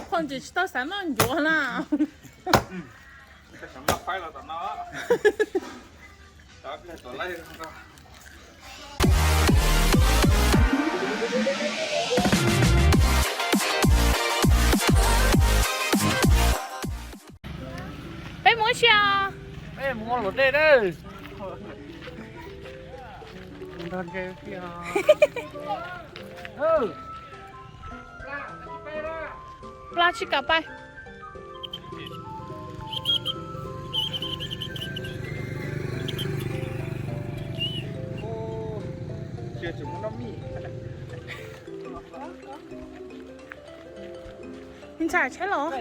Phauj tsis tau xav noj ncuav na. Peb mus ua si os? Peb mus ua luam dej na. Pla tsis kam pais. Ntshai tsheb los?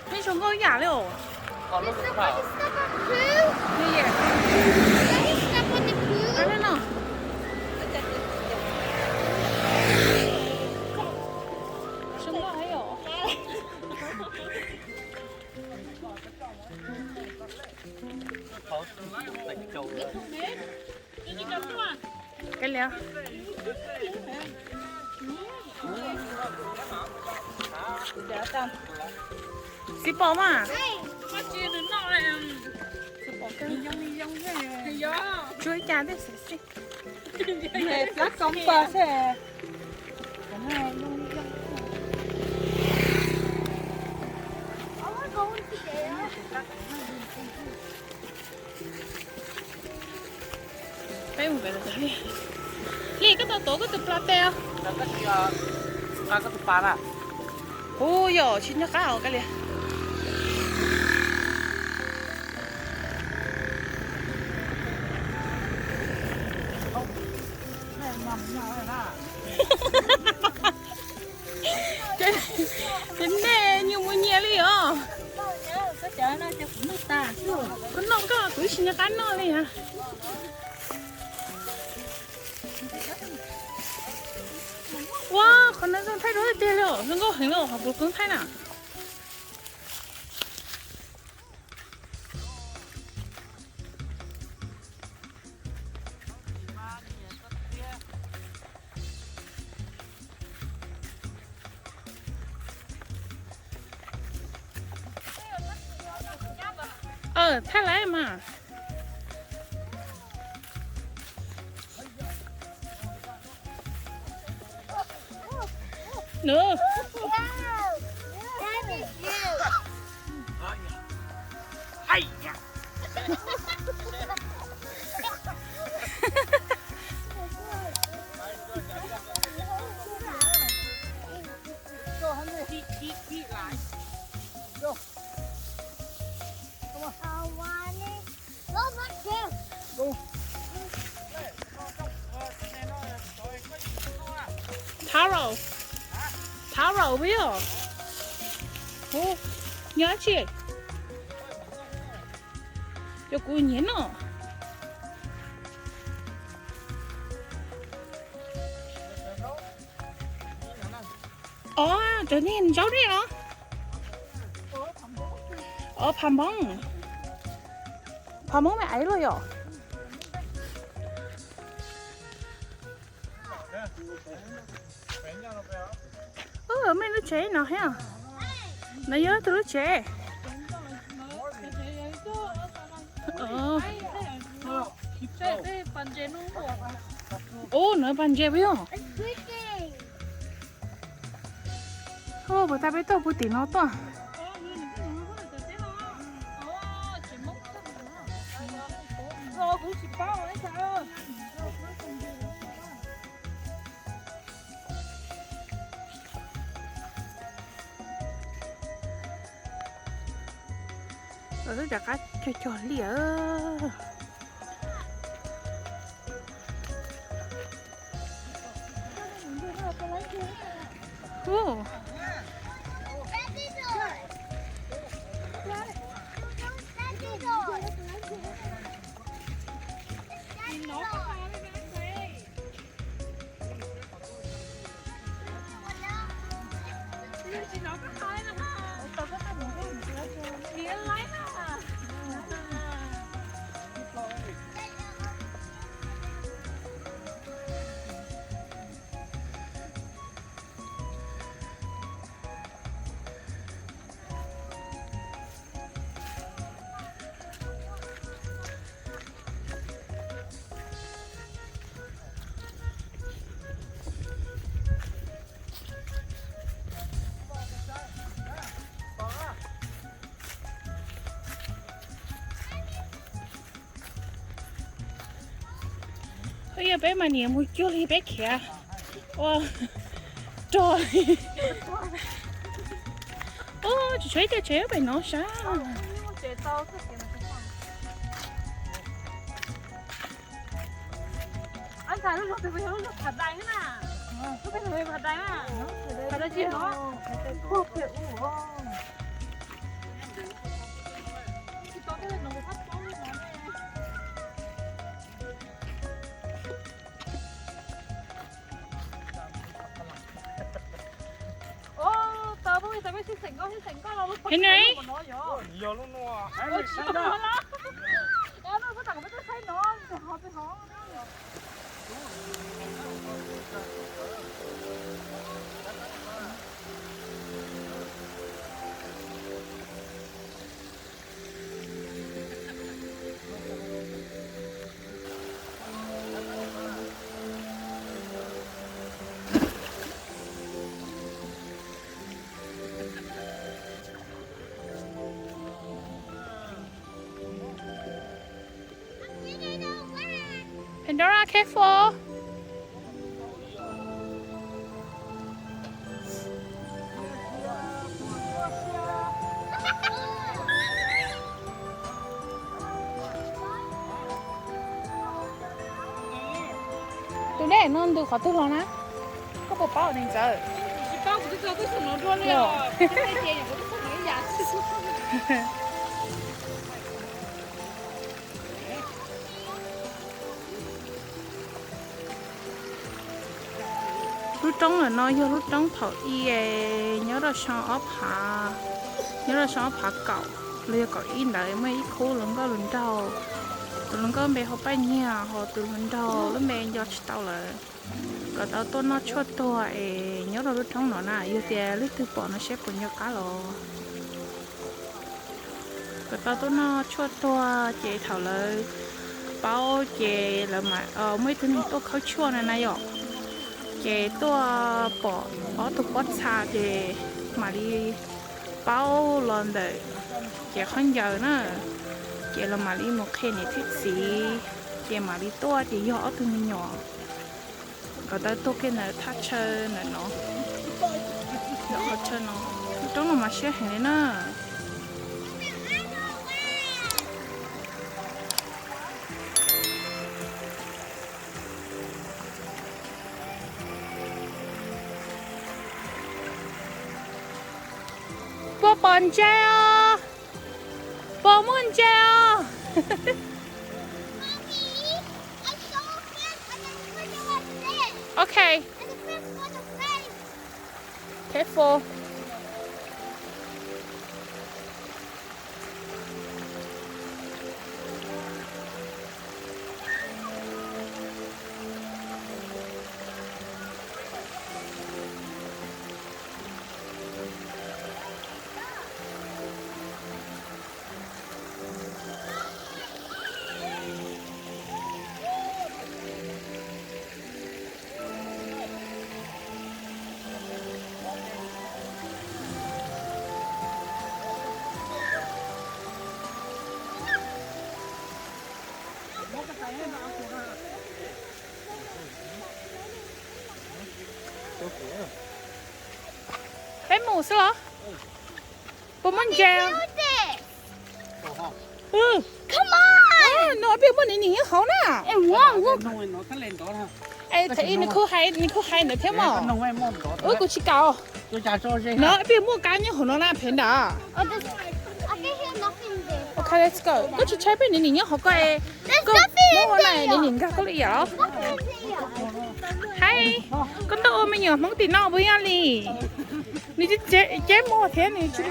Peb zoo nkauj ib yam li os. Zoo nkauj heev os. Kav liam. Xis pom mas. Tsuag ib cas thiaj xis xij. Peb mus pem lawm. Li koj tau tuav koj tus pla tes os? Hu yom, tsis nco qab os Kab Lias. Ces nej nyuag mus nyias li os. Kuv noj koj kuv tsis nco qab noj li os. Ua, qhov no zoo thaij dua tiag li os, zoo nkauj heev li os, qhov kuv thaij na. Thaij lawm mas. Taro, Taro puas yog? Nyob tsi? Cov kuv nyiam no. Os, cov niag ntsaub dej los? Os, phav npoob. Phav npoob me aiv los yom? Mej lub tsev no thiab. No yog tus lub tsev. Ub, no pas ntses puas yog? Puas tas peb tuaj puag tim no tuaj? Lawv twb rov qab cog cog liaj. Yog peb mas niam mus cuag li peb khiav ua rog li. Ua tsis tshuav ib tiaj tsev pem no sav. Henry. Pandora, careful. Tus dej no ntws qhov twg los na? Koj puas paub, niam ntxawm? Lub roob ntawm no yog lub roob thaum ub nyob rau xyoo ob phav, nyob rau xyoo ob phav kaum los yog kaum ib ntawd, muaj ib khub hluas nkauj hluas nraug, tus hluas nkauj npe hu Paj Nyiag, ho tus hluas nraug lub npe nco tsis tau lawm. Kom tau tuaj noj tshuaj tuag es nyob rau lub roob no na, yog tias leej twg pom no seb puas nco qab los. Kom tau tuaj noj tshuaj tuag ces thaum lawv paub ces lawv mam, muaj ib tug neeg tuaj khawb tshuaj na na yom, ces tuaj pom ob tug pob txha ces mam li paub los ntawm kev khaub ncaws na, ces los mam li mus qhia niam thiab txiv, ces mam li tuaj ces yog ob tug me nyuam. Kom tau tuaj kiag ntawm thaj chaw ntawm no, ntawm qhov chaw no, lub roob no mas siab heev li na. Puas pom ntses os? Puas muaj ntses os? Okay. Careful. Peb mus xwb los? Puas muaj ntses? No peb muaj niam niam nyob hauv na. Nws kuj hais, nws kuj hais ntawd thiab mog. Ub, kuv tsis kam. No peb muaj kab nyob hauv no na, pem ntawd. Okay, let's go. Koj tsis tshaib peb niam niam nyob hauv ko es. Koj muab ua na, niam niam nkag koj lub yam los. Hais, koj tuaj ua me nyuam Hmoob tim no puas yog li? Nws ceb muag thiab nws tsis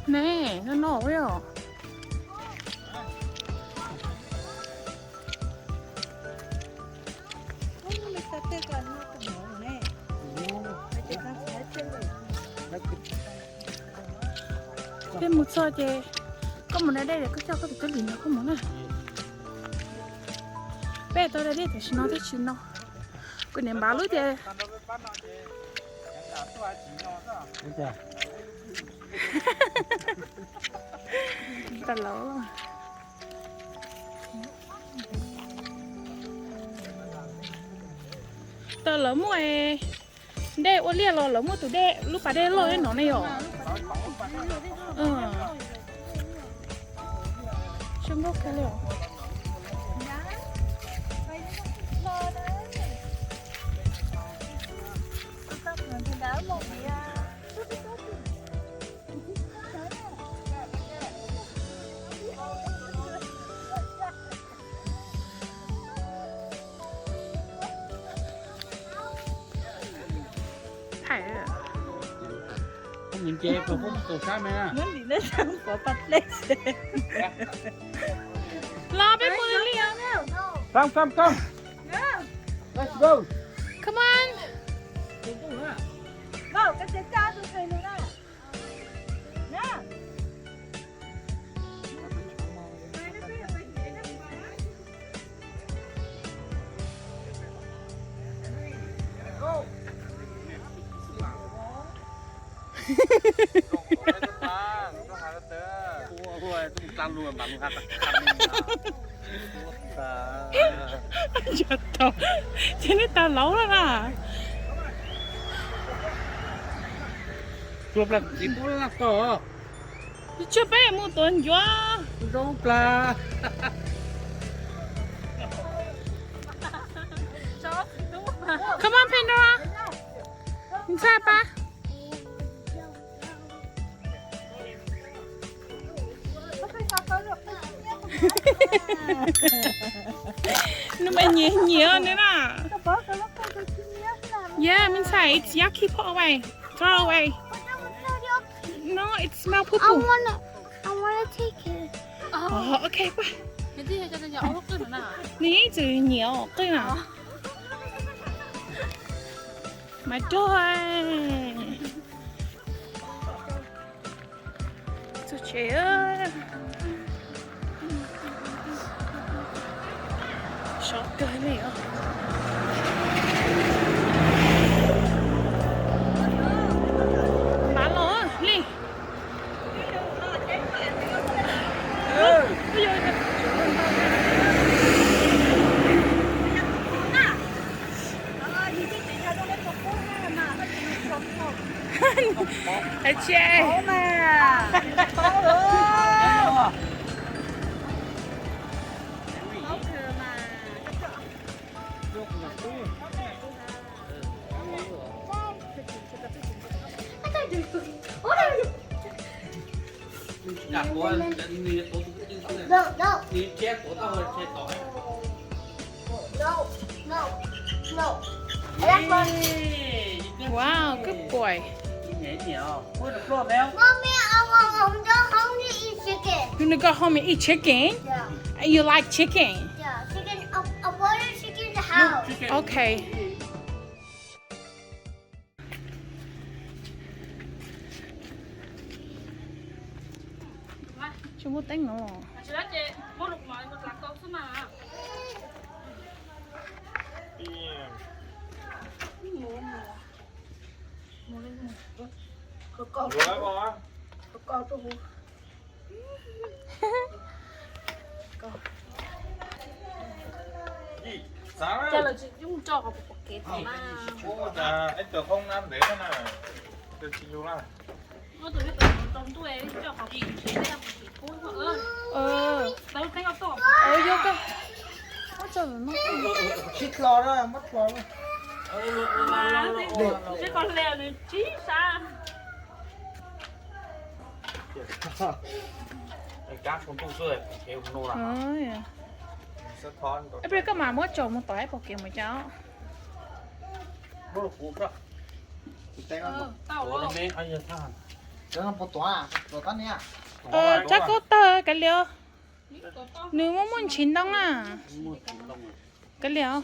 Ne, no no os. Peb mus txog ces koj mus da dej, koj coj koj tus kab lis no koj mus na. Peb tau da dej tam sim no thiab tsis no. Kuv niam npav lub tias tag laus. Tau lawv muaj dej ua liaj los lawv muaj tus dej, lub pas dej loj li no ne yom. Zoo nkauj kawg li os. Thaiv. Los peb mus li. Come, come, come. Let's go. Come on. Ces nej tau laub lawm na. Tsuag peb mus tuav ncuav. Zoo plas. Come on, Pandora. Ntxhais pab. Nws mas nyiam nyiam nws na. Yeah, me ntxhais, it's yucky, put away. Throw away. No, it smell poo poo. I wanna, I wanna take it. Oh, okay, pab. Nws tseem nyiam qwj na. Mas dog. Txog tsev. Sov kawg li os. Npav los li. Hais tsis. Wow, good boy. Mommy, I want to go home to eat chicken. You want to go home and eat chicken? Yeah. You like chicken? Yeah, chicken. I, I want a chicken in the house. Okay. Tsis muaj teeb no. Ej, koj mas muab tso mus tom ib pom kev mus cas. Tsab koj tawg kav liam. Nws muaj muaj ntsis ntoo na. Kav liam.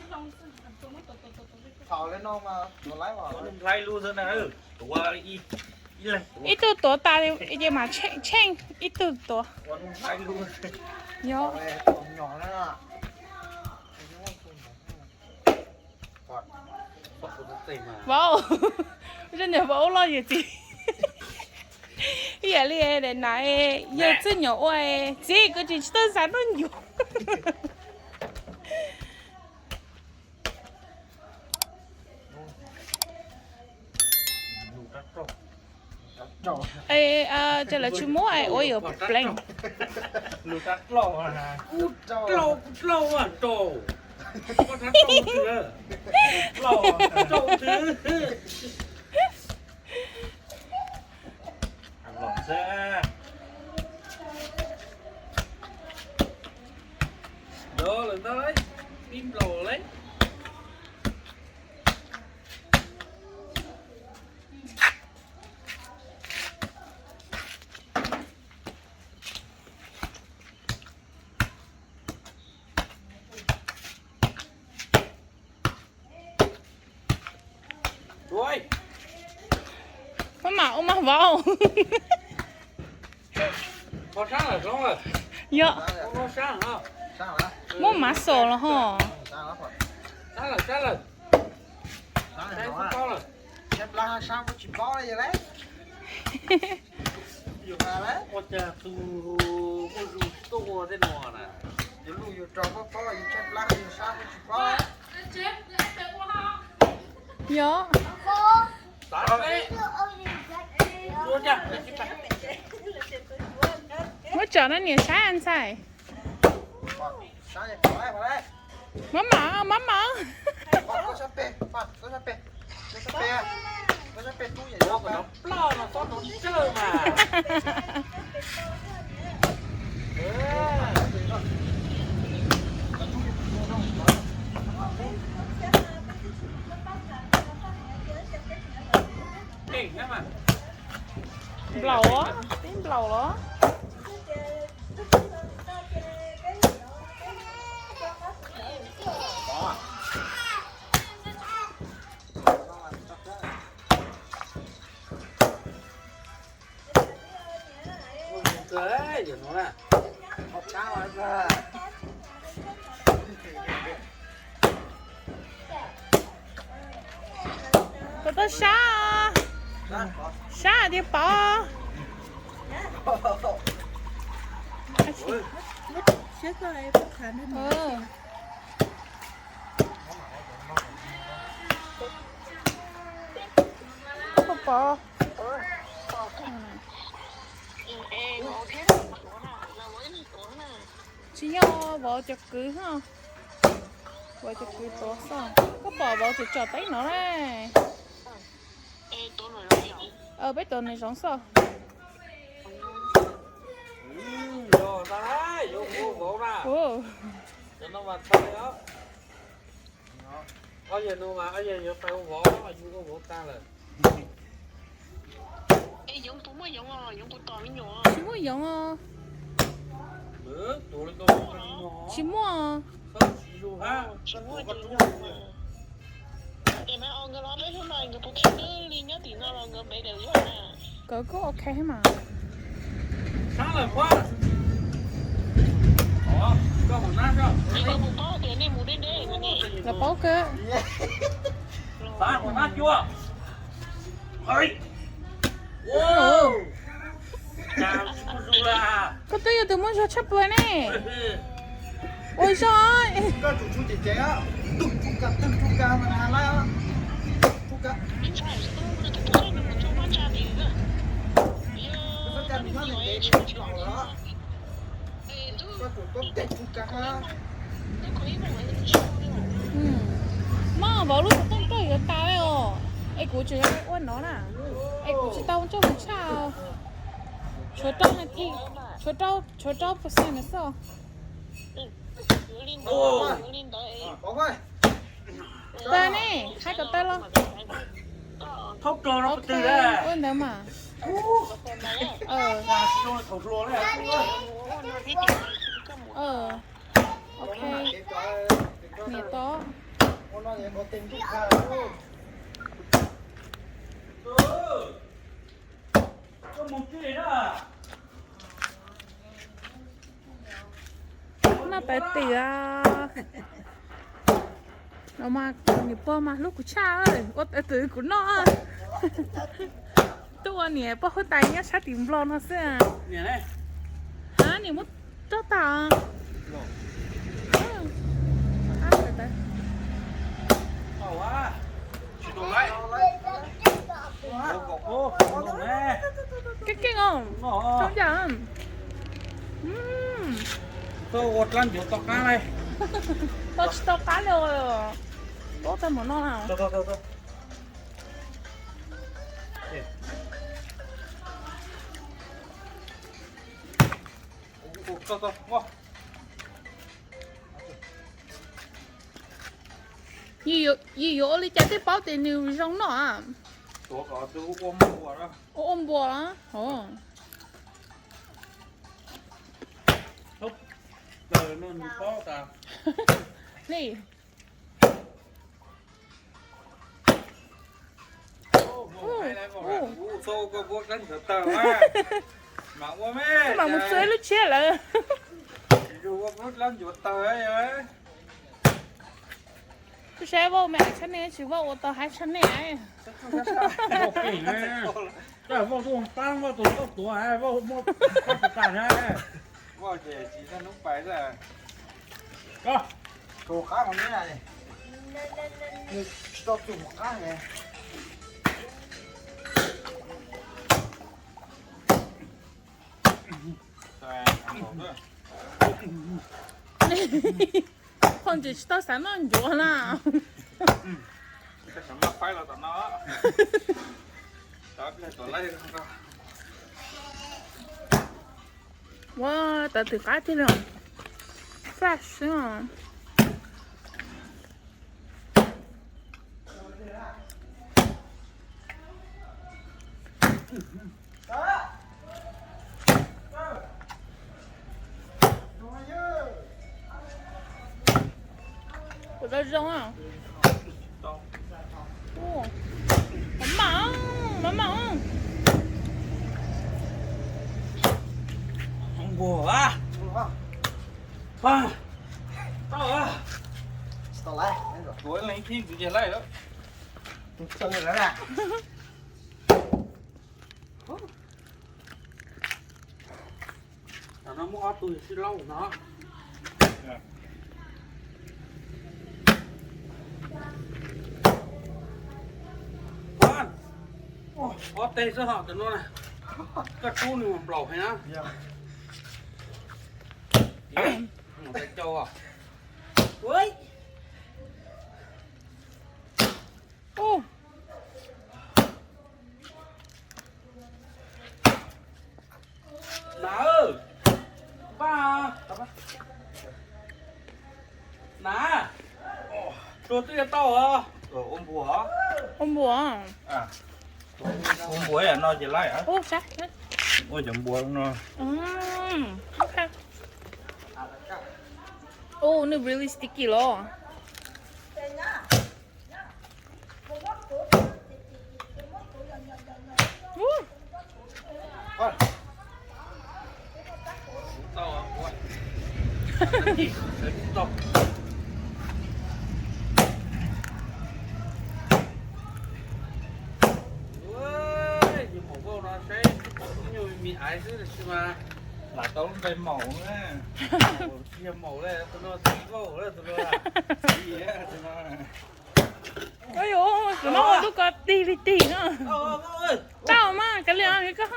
Ib tug tuav tas ces mas tsheej ib tug tuav. Yog. Vauv, zaj nyuam vauv ub loj yawg txiv. Ib yam li na, yawg txwj nyuam ua txiv, kuv tsis tsis tau xav noj nyuam. Ces lawv tsis muab ua yuav pleev. Maj mam ua maj vauv. Yog. Muab mav xos los ho. Yog. Muab tsom no niam saib ntxhais. Maj mam, maj mam. Nplaum, tib nplaum los. Koj tau sab, sab tiag pov. Koj pov. Tsis yog vauv cov kwv ho. Vauv cov kwv tuav xwb. Koj pom vauv tseem tsom peb no na. Peb tuav nws zoov xwb. Tsis muaj yoov os. Tsis muaj. Nkawd kuj ok mas. Lawv paub kawg. Koj twb yog tus muaj zog tshaj plaws ne. Ua zog. Mog, vauv lub xov tooj tuaj yuav tas li os. Es kuv tseem ua no na. Es kuv tsis tau coj mus tshaj. Tshuav rau na thi, tshuav rau, tshuav rau percent xwb. Tag ne, hais kom tag los. Ua ntawd mas. Ok. Niam to. Noj pawv twm. No mas niam pog mas hlub kuv tshaj, ua tawv kuv noj. Tuaj ua niam pog huab tais nyob sab tim Nplog no xwb. Ha, niam muab roj tas. Keej keej os, zoo cas. Tau ua dlab ncuav tau qab li. Tau tsis tau qab li. Ua tau mov noj na. Yus yuav ua li cas thiaj paub tias nws zoo noj? Ua ua npuas. Li. Mas mus txua lub tshiab lawm. Kuv saib Vauj me tshab nej tsis Vauj ua tau haib tshaj nej. Vauj tuaj qab Vauj tus tauj tuav Vauj muab qab tas na. Vauj ces tsis tau hnub pais. Tus qab mas nws tsis tau tus qab ne. Qhov ntsis tsis tau xav noj ncuav na. Ua tawv twm qab tiag li, fresh xwb. Kuv tau zoo. Mov mam, mov mam. Npuag a. Tau a. Kuv leej thib kuv ces laij lawm. Tam no muaj ob tug sib laub no. Ob teg xwb ho tam no na. Koj rub nws mus nplaum hais na. Ub. Na, pab, na, tua twb yuav tau os. Ua npuas. Ua npuas. Ua npuas no ces laij. Ua cov npuas no. Ub, nws really sticky los. Yus maum vauj no saib nyuj me me aiv xwb tab sis mas lam tau lub npe maum na. Tsis yog maum li, tus no txiv vauj lawm tus no. Tus no ua lub ko tig li tig no. Tau mas kav liam li koj.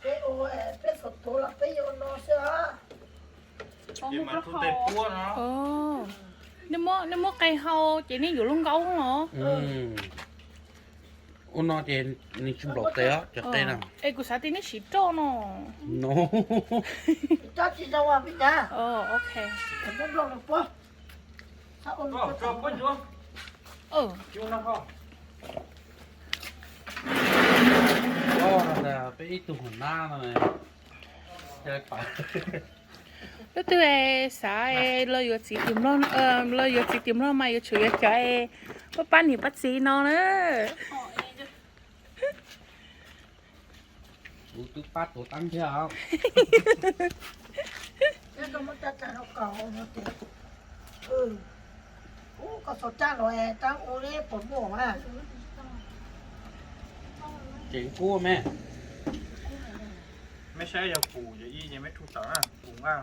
Peb ua, peb txhom tuav los peb yuav ua no xwb os. Nej muab qe hau ces nej yuav lub nkaub los. Ua no ces nws tsis nplaum tes os, cov qe no. Es kuv xav tias neb siv roj no. No. Roj tsis zoo, ok. Peb ib tug hauv nab no. Lub twg xav los yuav txiv tim Nplog, los yuav txiv tim Nplog mas yuav tsum yuav cov pab pab niam pab txiv no na. Kuv twb pab tuav teeb thiab. Koj xav raj los raj ua li puas muaj mas. Tseem kub me. Mej saib yog pus ces ib ces mej rhuj tawm na, pus nqaj.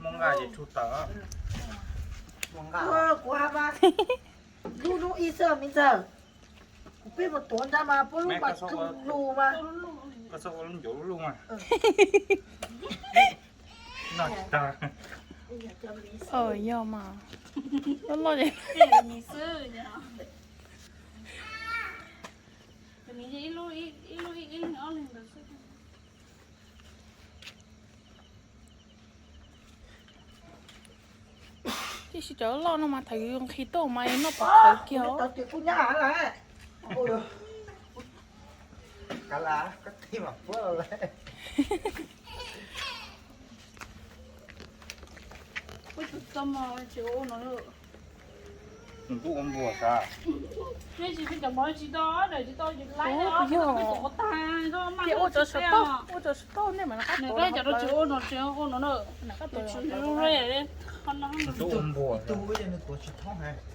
Muaj nqaj ces rhuj tawm. Kuv hais mas, lub lub ib xwb me ntxawg. Kuv peb mus tuav nrad mas puab lub mas lus mas. Koj txhob ua lub ncuav lub lub mas. Noj tsis tag. Yog mas. Loj loj. Tiam sis cov loj no mas thaum yus nqhis tuaj mas noj pom qhawv kiag os. Ces ua cov sawv tauj, ua cov sawv tauj nej mas nws qab tuav cov no tsis ua no tsis ua no na.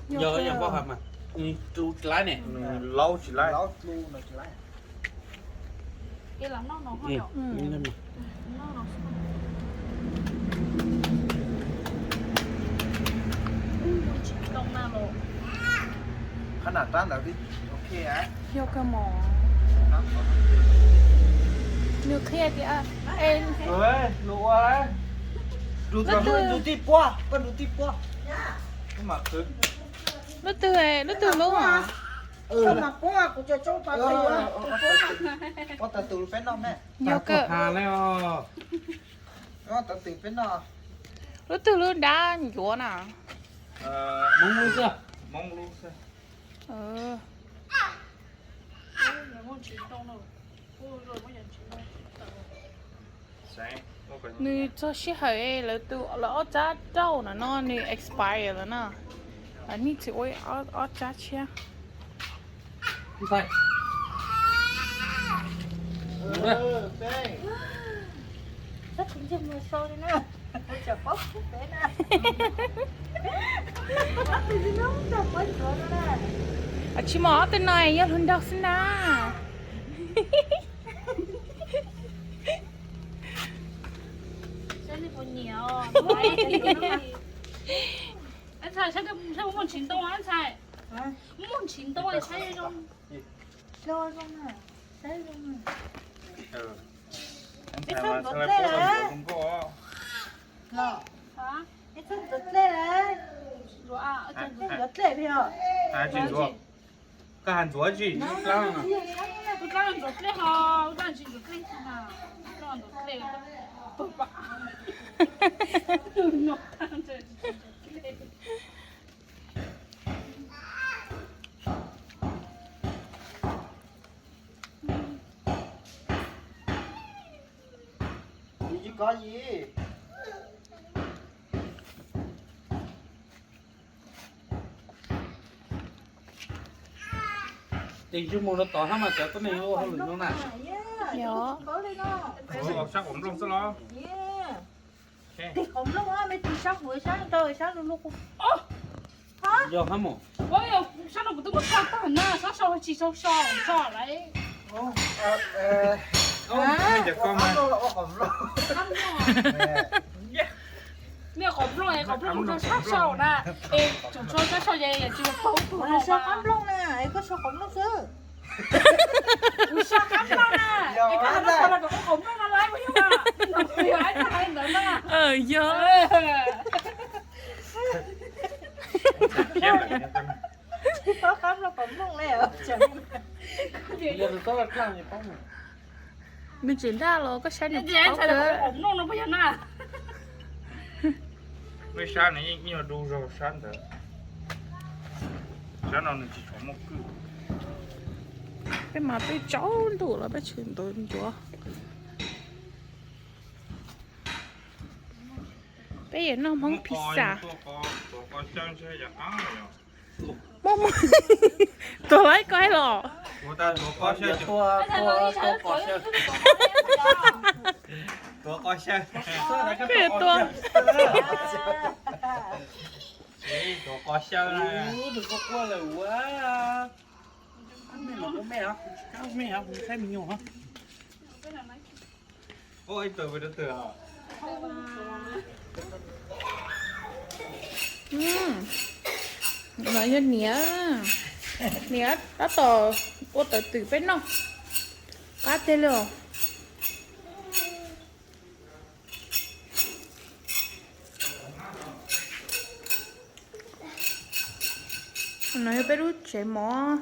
Yog yog npau has mas, tsis laib ne, laub tsis laib. Qhab na tab ntawd, ok. Yog kawg mas. Nws qhia tias, lub twg, lub twg lub? Yog kawg. Lub twg lub dab ncuav na? Nws txog sij hawm lawv tus, lawv ob tsab rauj no no nws expire lawm na. I need to wait ob tsab tshiab. Tsis muaj ob tug no yog hlua nraug xwb na. Muaj ntsis ntoo, muaj ntsis ntoo saib zoo. Koj has ntxuav tsis? Ub dlaab ntxuav dlej ho, ub dlaab ntxuav dlej na, ub dlaab ntxuav dlej pag pam. Ib koj yim. Ces ntsej muag rau tod hab mas cov tuab neeg ua hauj lwm no na. Yog. Sab qhov nplooj xwb los? Tig qhov nplooj, me tig sab hauv sab ntawd sab lug lug. Yog hab mus. Sab no kuv twb muab tso tag na, sab sau tsis sau sau tso lawm. Qhov nplooj, qhov nplooj, qhov nplooj, qhov nplooj tso sab sau na. Es tseem tso sab sau ces yog tsis paub tus no. Sau qab nplooj na, es koj sau qhov nplooj xwb. Kuv sau qab nplooj na, es koj hais no kuv qhov nplooj no lawm, yog mas, yog ib tug hais ntawd na. Yog. Tsis paub qab nplooj qhov nplooj li. Nws tseem daj los koj saib nws paub kawg. Lub sab no yeej yog du zog sab ntawd. Sab no nws tsis tshua muaj kwj. Peb mas peb tsaus ntuj los peb tsis ntuav ncuav. Peb yuav noj Hmoob pizza. Muaj muaj, tuag laib ko los. Tuag, tuag, tuag, tuag. Koj yuav tuag. No yog niam, niam tab tom ua tawv twm peb noj. Qab tiag li os. No yog peb lub tsev mov.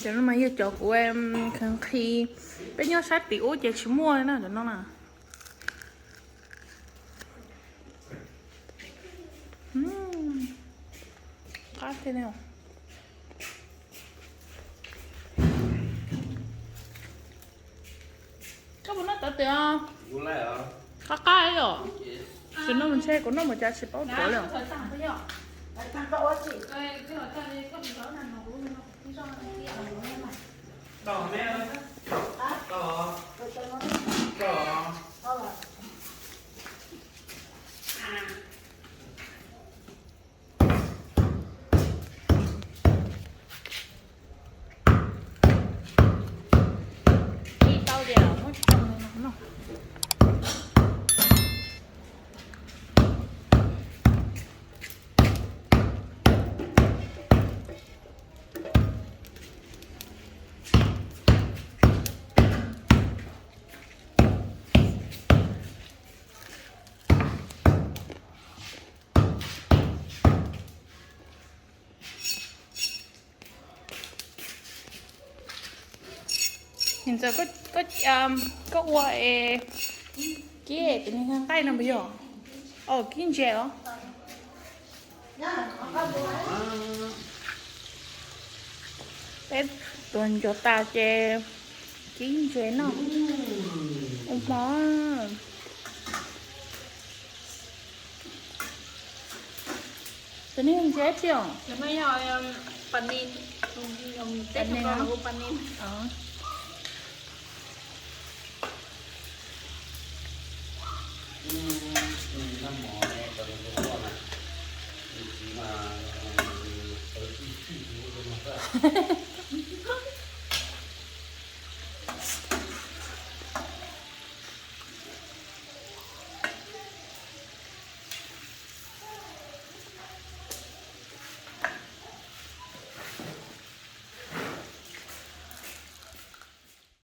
Cov no mas yog cov kuv nqhis, peb nyob sab tim ub ces tsis muaj na cov no na. Qab tiag li. Koj puas noj tawv twm os? Qab qab li os. Tsis noj ntshe kuv noj mus cas tsis paub tuav li os. Ib tau tias muab tsoo li no no. Ntxawm, koj ua es kib tus niag nqaij no puas yog? Kib ntses os. Peb tuav ncov tas ces kib ntses noj. Ua hmo. Tus niag ntses tsi os?